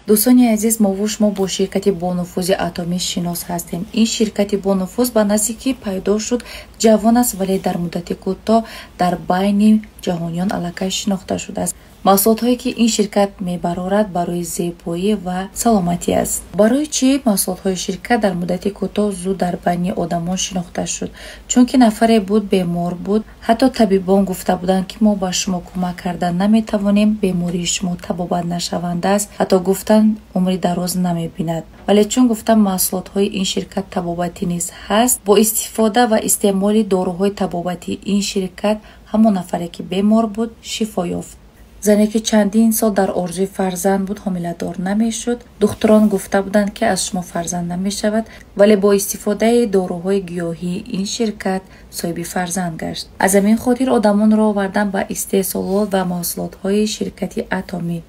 Дӯстони азиз, мову шумо бо ширкати бонуфузи Атомӣ шинос ҳастем. Ин ширкати бонуфуз ба наздикӣ пайдо шуд, ҷавон аст, вале дар муддати кӯтоҳ дар байни ҷаҳониён аллакай шинохта шудааст. Маҳсулотҳое, ки ин ширкат мебарорад, барои зебоӣ ва саломатӣ аст. Барои чӣ маҳсулотҳои ширкат дар муддати кӯтоҳ зуд дар байни одамон шинохта шуд? Чунки нафаре буд, бемор буд. Ҳатто табибон гуфта буданд, ки мо ба шумо кӯмак карда наметавонем, бемории шумо табобат нашаванда аст, ҳатто гуфтанд, умри дароз намебинад. Вале чун гуфтам, маҳсулотҳои ин ширкат табобатӣ низ ҳаст, бо истифода ва истеъмоли доруҳои табобатии ин ширкат ҳамон нафаре, ки бемор буд, шифо ёфт. Зане, ки чандин сол дар орзуи фарзанд буд, ҳомиладор намешуд. Духтурон гуфта буданд, ки аз шумо фарзанд намешавад, вале бо истифодаи доруҳои гиёҳии ин ширкат соҳиби фарзанд гашт. Аз ҳамин хотир одамонро овардан ба истеҳсолот ва маҳсулотҳои ширкати Атомӣ.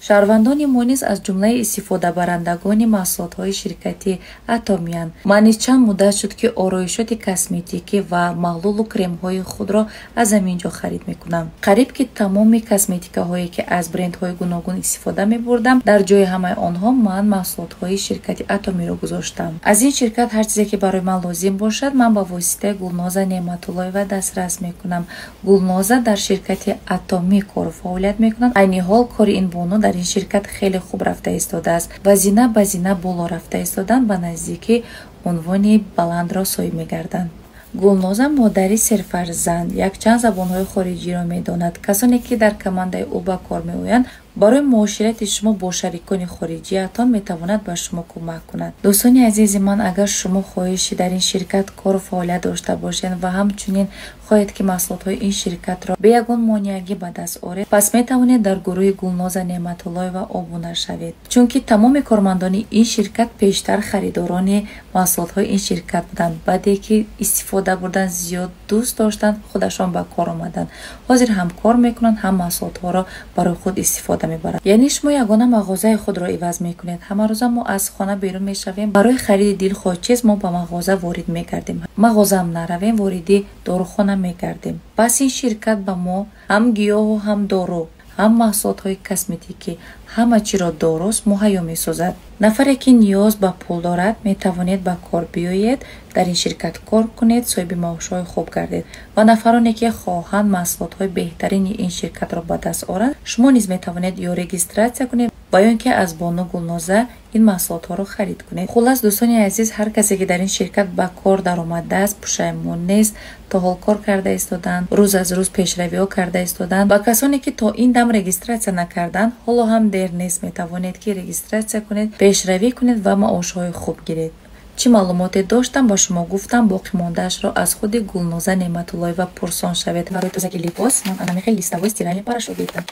Шаҳрвандони мо низ аз ҷумлаи истифодабарандагони маҳсулотҳои ширкати Атомиянд. Ман низ чанд муддат шуд, ки ороишоти косметикӣ ва маҳлулу кремҳои худро аз ҳамин ҷо харид мекунам. Қариб ки тамоми косметикаҳое, ки аз брендҳои гуногун истифода мебурдам, дар ҷои ҳамаи онҳо ман маҳсулотҳои ширкати Атомиро гузоштам. Аз ин ширкат ҳар чизе, ки барои ман лозим бошад, ман ба воситаи Гулноза Неъматуллоева дастрас мекунам. Гулноза дар ширкати Атомӣ кору фаъолият мекунад. Айни ҳол кори ин бону дар ин ширкат хеле хуб рафта истодааст ва зина ба зина боло рафта истоданд, ба наздикӣ унвони баландро соҳиб мегарданд. Гулноза модари серфарзанд, якчанд забонҳои хориҷиро медонад. Касоне, ки дар командаи ӯ ба кор меоянд, барои муоширати шумо бо шарикони хориҷиятон метавонад ба шумо кӯмак кунад. Дӯстони азизи ман, агар шумо хоҳиши дар ин ширкат кору фаъолият дошта бошед ва ҳамчунин хоҳед, ки маҳсулотҳои ин ширкатро бе ягон монеагӣ ба даст оред, пас метавонед дар гурӯҳи Гулноза Неъматуллоева обуна шавед, чунки тамоми кормандони ин ширкат пештар харидорони маҳсулотҳои ин ширкат буданд. Баъде ки истифода бурдан, зиёд дӯст доштанд, худашон ба кор омаданд. Ҳозир ҳам кор мекунанд, ҳам маҳсулотҳоро барои худ истифода мебаранд. Яъне шумо ягона мағозаи худро иваз мекунед. Ҳамарӯза мо аз хона берун мешавем, барои хариди дилхоҳ чиз мо ба мағоза ворид мегардем. Мағозаам наравем, вориди дорухона мегардем. Пас ин ширкат ба мо ҳам гиёҳу ҳам дору, ҳам маҳсулотҳои косметикӣ, ҳама чиро доруст муҳайё месозад. Нафаре, ки ниёз ба пул дорад, метавонед ба кор биёед, дар ин ширкат кор кунед, соҳиби маошҳои хуб гардед. Ва нафароне, ки хоҳанд маҳсулотҳои беҳтарини ин ширкатро ба даст оранд, шумо низ метавонед ё регистратсия кунед ва ё ин ки аз бону Гулноза ин маҳсулотҳоро харид кунед. Хуллас, дӯстони азиз, ҳар касе, ки дар ин ширкат ба кор даромадааст, пушаймон нест, то ҳол кор карда истоданд, рӯз аз рӯз пешравиҳо карда истоданд. Ба касоне, ки то ин дам регистратсия накарданд, ҳоло ҳам дер нест, метавонед, ки регистратсия кунед, пешравӣ кунед ва маошҳои хуб гиред. Чӣ маълумоте доштам, ба шумо гуфтам, боқимондаашро аз худи Гулноза Неъматуллоева пурсон шавед. Барои тозагии либос ман ана хел листовой стиральный порошок гирифтам.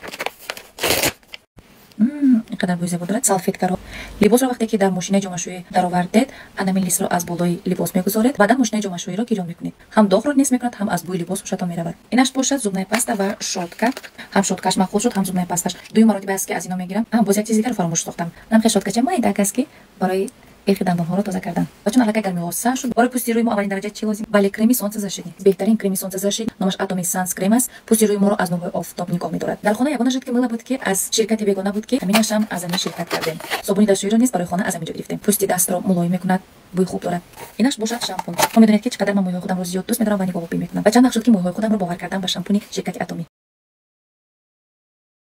Инқадар бӯи зебо дорад. Салфеткаро, либосро вақте ки дар мошинаи ҷомашӯӣ даровардед, анамин листро аз болои либос мегузоред, баъдан мошинаи ҷомашӯиро гирён мекунед. Ҳам доғро нест мекунад, ҳам аз бӯи либос ҳушатон меравад. Инаш бошад зубная паста ва щётка. Ҳам щёткаш маъқул шуд, ҳам зубная пасташ. Дуюм маротиба аст, ки аз ино мегирам. Боз як чизи дигарро фаромӯш сохтам. Намхел щёткача майдак аст, ки барои бехи дандонҳоро тоза кардан. Ва чун аллакай гармиҳо сар шуд, барои пӯсти рӯи мо аввалин дараҷа чӣ лозим? Бале, креми солнцезащитный. Беҳтарин креми солнцезащитный номаш Атоми Санскрем аст. Пӯсти рӯи моро аз нурҳои офтоб нигоҳ медорад. Дар хона ягона жидкий мыло буд, ки аз ширкати бегона буд, ки ҳаминашам аз ҳамин ширкат кардем. Собуни дастшӯиро низ барои хона аз ҳамин ҷо гирифтем. Пӯсти дастро мулоим мекунад, бӯи хуб дорад. Инаш бошад шампун. Шумо медонед, ки чӣ қадар ман мӯйҳои худамро зиёд дӯст медорам ва нигоҳубин мекунам. Ва чанд вақт шуд, ки мӯйҳои худамро бовар кардам ба шампуни ширкати Атомӣ.